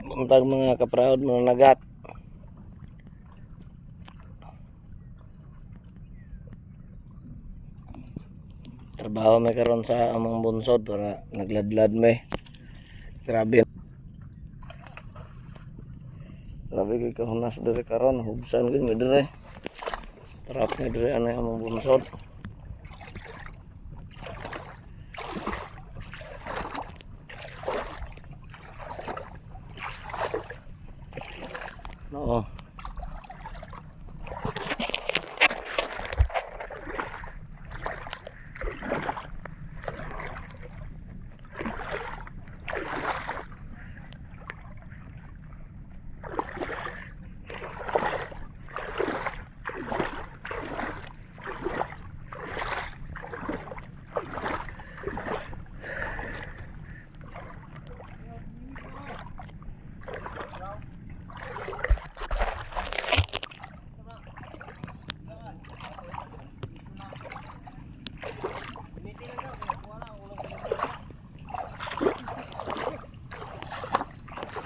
Buntag, mga kaproud, mga nagat. Trabaho may karon sa among bunsod para nagladlad may. Grabe. Grabe kay kahunas diri karon, hubsan gyud mi diri. Trap ni diri anay among bunsod. Oo.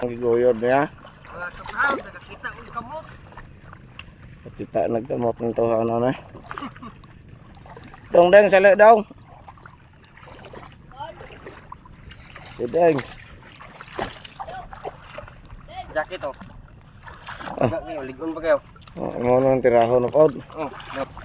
Ang giguyod niya. Mga kaproud, nakakita og kamot. Kita nagkamot ng tuha na na. Dong deng sali daw. Si Deng. Jacket oh. Kayo, ligon ba kayo? Oh, mo nang tiraho na pod. Oh, no.